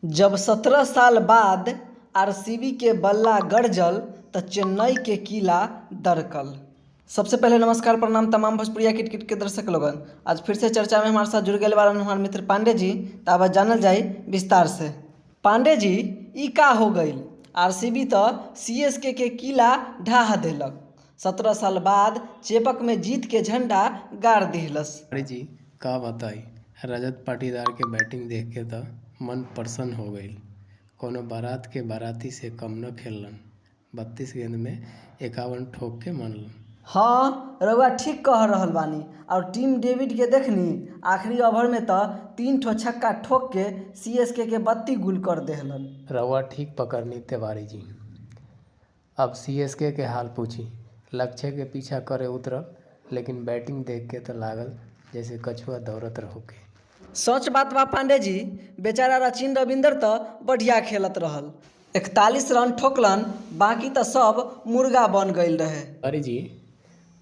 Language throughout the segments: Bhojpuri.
जब 17 साल बाद आरसीबी के बल्ला गरजल, त चेन्नई के किला दरकल। सबसे पहले नमस्कार, प्रणाम तमाम भोजपुरिया क्रिकेट के दर्शक लोगन। आज फिर से चर्चा में हमारे साथ जुड़ गए बारन हमारे मित्र पांडे जी। त अब जानल जाई विस्तार से। पांडे जी, ई का हो गईल? आरसीबी त सीएसके के किला ढाह देलक। 17 साल बाद चेपक में जीत के झंडा गाड़ दिहलस। अरे जी, का बताई, रजत पाटीदार के बैटिंग देख के त मन प्रसन्न हो गईल। कवनो बारात के बाराती से कम न खेललन। 32 गेंद में 51 ठोक के मनलन। हाँ, रउआ ठीक कह रहल बानी। और टीम डेविड के देखनी, आखिरी ओवर में त तीन ठो छक्का ठोक के सीएसके के बत्ती गुल कर देहलन। रउआ ठीक पकड़नी तिवारी जी। अब सीएसके के हाल पूछी। लक्ष्य के पीछा करे उतरल, लेकिन बैटिंग देख के त लागल जैसे कछुआ दौड़त होखे। सच बात बा पांडे जी। बेचारा रचिन रविंदर त बढ़िया खेलत रहल, 41 रन ठोकलन, बाकी त सब मुर्गा बन गईल रहे। अरे जी,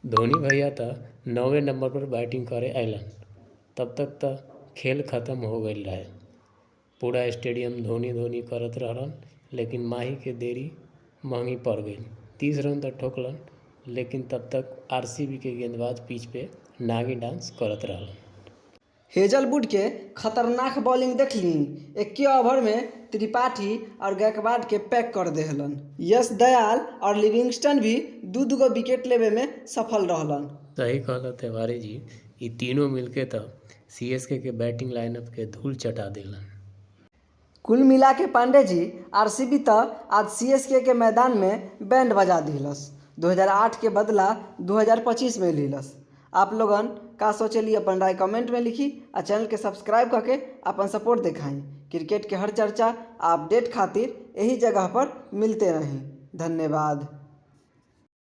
धोनी भैया त 9वें नंबर पर बैटिंग करे अयलन, तब तक त खेल खत्म हो गईल रहे। पूरा स्टेडियम धोनी धोनी करत रहलन, लेकिन माही के देरी महंगी पड़ गईल। 30 रन त ठोकलन, लेकिन तब तक आरसीबी के गेंदबाज पिच पे नागिन डांस करत रहलन। हेजलवुड के खतरनाक बॉलिंग देखली? एक्के ओवर में त्रिपाठी और गायकवाड के पैक कर देहलन। यश दयाल और लिविंगस्टन भी दू दूगो विकेट लेवे में सफल रहलन। सही कहला तिवारी जी, ई तीनों मिलके त सीएसके के बैटिंग लाइनअप के धूल चटा देलन। कुल मिला के पांडे जी, आरसीबी त आज सीएसके के मैदान में बैंड बजा दिहलस। 2008 के बदला 2025 में लिहलस। आप लोगन का सोचेली, अपन राय कमेंट में लिखी आ चैनल के सब्सक्राइब करके अपन सपोर्ट दिखाई। क्रिकेट के हर चर्चा आ अपडेट खातिर यही जगह पर मिलते रही। धन्यवाद।